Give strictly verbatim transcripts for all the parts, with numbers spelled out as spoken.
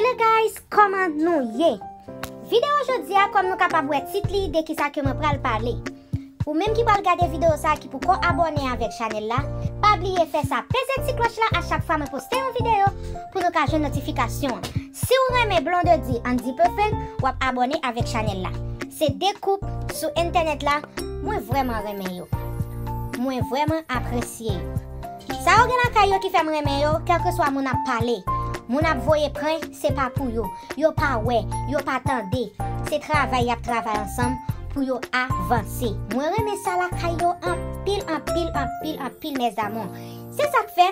Hey guys, kòman nou ye? Videyo jodi a, kòm nou kapab wè tit li, de kisa ke mwen pral pale. Ou menm ki pral gade videyo sa, ki poko abòne avèk chanèl la, pa bliye fè sa, peze ti klòch la a chak fwa mwen poste yon videyo pou nou ka jwenn notifikasyon an. Si w renmen Blondedy and D-Perfect, w ap abòne avèk chanèl la. Se de koup sou entènèt la, mwen vrèman renmen yo. Mwen vrèman apresye yo. Sa yo gen lakay yo ki fè m renmen yo, kèlkeswa moun ap pale, moun ap voye prank, se pa pou yo. Yo pa wè, yo pa tande. Se travay y ap travay ansanm pou yo avanse. Mwen renmen sa lakay yo anpil, anpil, anpil, anpil, mes amours. Se sa k fè,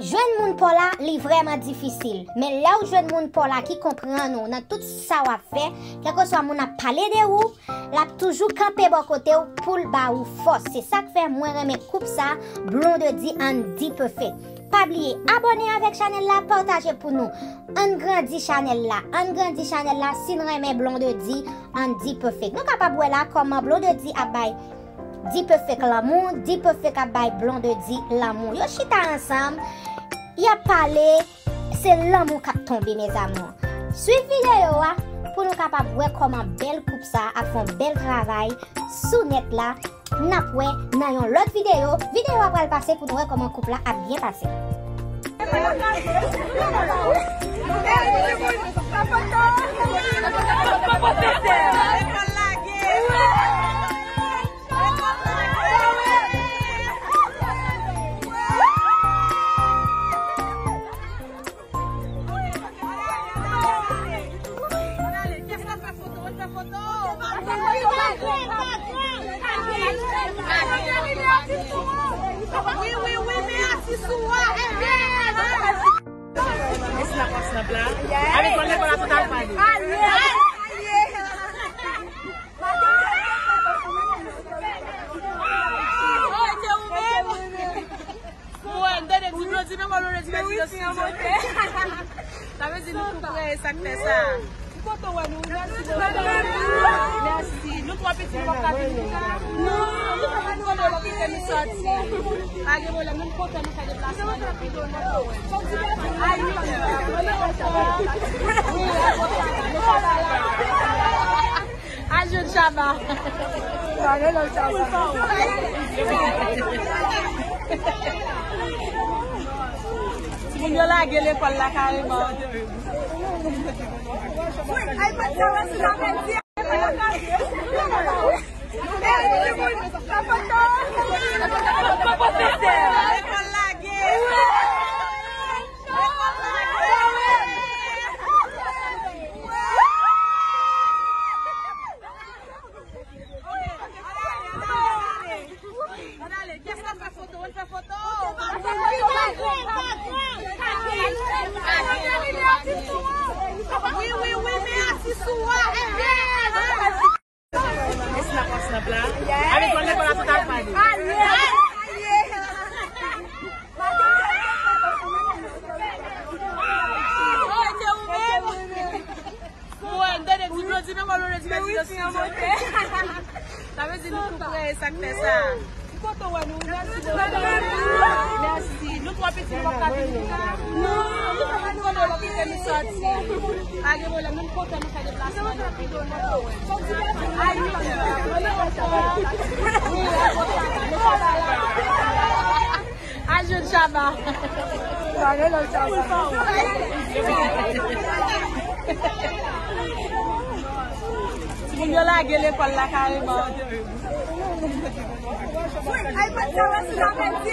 jwenn moun pa w la, li vrèman difisil. Men lè w jwenn moun pa w la ki konprann ou nan tout sa w ap fè, kèlkeswa moun ap pale de ou, l ap toujou kanpe bò kote w pou l ba ou fòs. Se sa k fè mwen renmen koup sa, Blondedy and D-Perfect. Pa bliye abòne avèk chanèl la, pataje pou nou. Ann grandi chanèl la, ann grandi chanèl la si n renmen Blondedy and D-Perfect. Nou kapab wè la kòman Blondedy ap bay D-Perfect lanmou, D-Perfect ap bay Blondedy lanmou. Yo chita ansanm, y ap pale, se lanmou k ap tonbe, mes amours. Swiv videyo a pou nou kapab wè kòman bèl koup sa ap fè yon bèl travay sou nèt la. N ap wè nan yon lòt videyo. Videyo a pral pase pou nou wè kòman koup la ap byen pase. Wi, wi, wi, men atis ou a. Mèsi la, pòs la. Avèk mwen, lè pa la total pale. Mwen, tande, di Blondedy, men mwen, Blondedy, men di yo si. Sa vle di nou tou prè, e sa k fè sa. Ki kote w wè nou, mèsi. Mèsi. Nou twò piti, nou pa ka vini la. Non, nou pa ka vini, nou kite nou sòti. Pa gen pwoblèm, nou kontan nou fè deplasman nou. Ay, nou pa ka. Wi, akonsa, nou pa la. Al jwenn Shabba. Pale nan Shabba. Timoun yo lage lekòl la kareman. Ay, pa t sa, wè, si la pèdi. Lekòl lage. Wi, wi, wi, men atis ou a. Mèsi la, pòs la. Avèk mwen, lè pa la total pale. Mwen, tande, di Blondedy, men mwen, Blondedy, men di yo si. Sa vle di nou tou prè, e sa k fè sa. Ki kote w wè nou, mèsi. Mèsi. Nou twò piti, nou pa ka vini la. Non, nou pa ka vini, nou kite nou sòti. Pa gen pwoblèm, nou kontan nou fè deplasman nou. Ay, nou pa ka. Wi, akonsa, nou pa la. Al jwenn Shabba. Pale nan Shabba. Timoun yo lage lekòl la kareman. Ay, pa t sa, wè, si la pèdi.